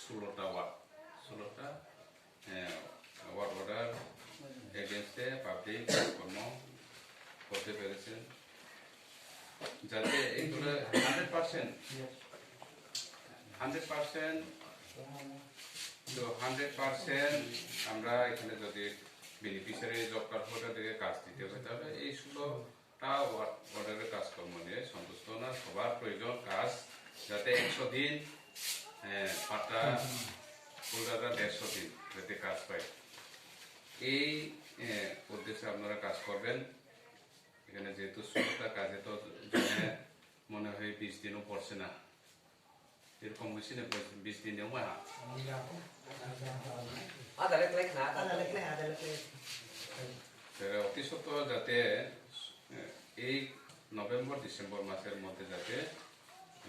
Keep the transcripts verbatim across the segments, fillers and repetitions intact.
ষোলোটা ward, ষোলোটা, আহ, ward order against এ public কাজকর্ম করতে পেরেছেন। যাতে এইগুলো hundred percent, hundred percent, তো hundred percent আমরা এখানে যদি beneficiary job card holder দেরকে কাজ দিতে হয়, তাহলে এই ষোলো তা ওয়ার্ড, ওয়ার্ডের কাজকর্ম নিয়ে সন্তুষ্ট না, সবার প্রয়োজন কাজ, যাতে একশো দিন, আহ, পাট্টা হোল্ডাররা দেড়শো দিন যাতে কাজ পায়। এই, আহ, উদ্দেশ্যে আপনারা কাজ করবেন। এখানে যেহেতু ষোলোটা কাজে তো জমে মনে হয় বিশ দিনও পড়ছে না। এরকম হয়েছে না, বিশ দিনেও মা। আধা লেখলে না, আধা লেখলে, আধা লেখলে। তারা অতি সত্বর যাতে, এ, এই নভেম্বর ডিসেম্বর মাসের মধ্যে যাতে,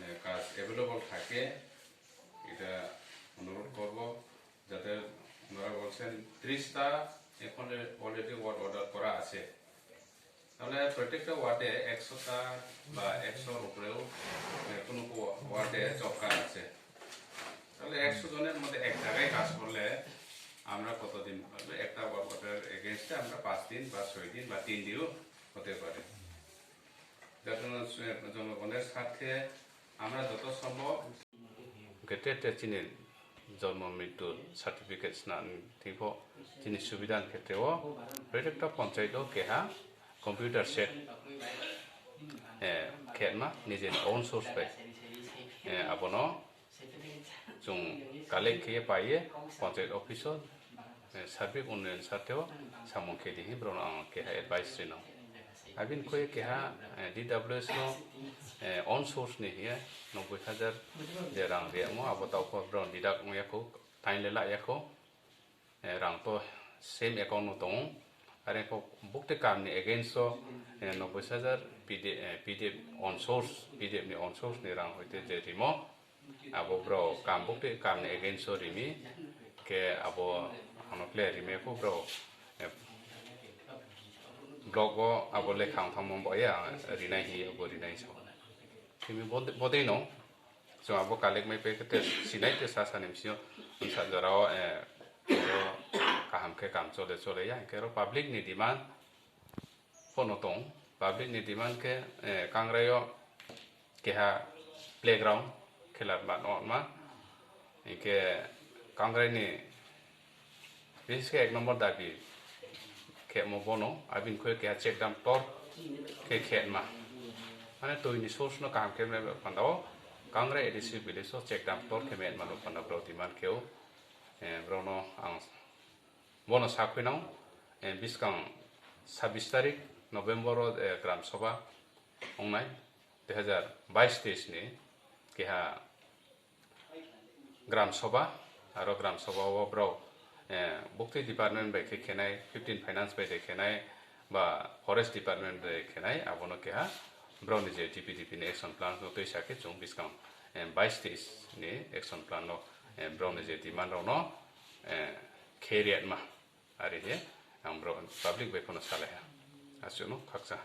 এ, কাজ অ্যাভেলেবল থাকে, এটা অনুরোধ করব। যাতে ওনারা বলছেন ত্রিশটা এখন অলরেডি ওয়ার্ড অর্ডার করা আছে, তাহলে প্রত্যেকটা ওয়ার্ডে একশোটা বা একশোর উপরেও, এ, কোনো কো-, ওয়ার্ডে জব কার্ড আছে, তাহলে একশো জনের মধ্যে এক জায়গায় কাজ করলে আমরা কতদিন, তাহলে একটা ওয়ার্ড অর্ডার এগেইনস্টে আমরা পাঁচ দিন বা ছয় দিন বা তিন দিনও হতে পারে। যাতে জনগণের স্বার্থে আমরা যত সম্ভব Hingkhe te, te chini jonmo mrityu certificate sna thing pho chini subida ni khetre wo, protekta panchayat wo keha computer set, eh, khetma, nijeni own source bai. Eh, abono chung collect khe ye pai ye panchayat office wo, eh, sarbik unnoyon sarthe wo samung khe di hing brao no ang keha advice ri no. Abini khui keha, eh, D W S no, eh, own source ni hing ye noboi hajar je rang riyamo, abo taoh pho brao ni deduct ong ya khou, tain le la ya khou, eh, rang to same account no tong ou. Are pho bukti kam ni against o, eh, noboi hajar P D, eh, P D F own source, P D F ni own source ni rang hoite je rimo, abo brao kam bukti kam ni against o rimi, khe abo ano kle rimi pho brao, eh, block wo abo lekha ong thangmo bo ya rinai hing ye abo rinai sa. Timi bodei, bodei no, chung abo collect mai pai khe te sinai te sa sa ni bsing yo, bsa jora wo, eh, ro kaham khe kam chole chole ya, hingkhe ro public ni demand pho no tong, public ni demand khe, eh, Kangrai yo keha playground khela ma no ma. Hingkhe Kangrai ni bises khe ek number dabi khemo bono, abini khui keha check dam tor khe khetma. Mane tui ni source no kaham khe mane panda o, Kangrai A D C village o check dam tor khe metma no panda brao demand khe ou. Eh, brao no ang bono sakhui nang, eh, biskang sabis tarik November o, eh, gram sabha ongnai, dui hazar bais teis ni keha gram sabha, aro gram sabha wo brao, eh, bukti department bai khe khenai, fifteen finance bai de khenai, ba forest department bai khenai, abo no keha brao ni je D P D P ni action plan no tuisa khe chung biskang, eh, bais teis ni action plan no, eh, brao ni je demand rao no, eh, khe ri yatma. Are hing ye ang brao public bai pho no salai ha. Asuh no khakchang.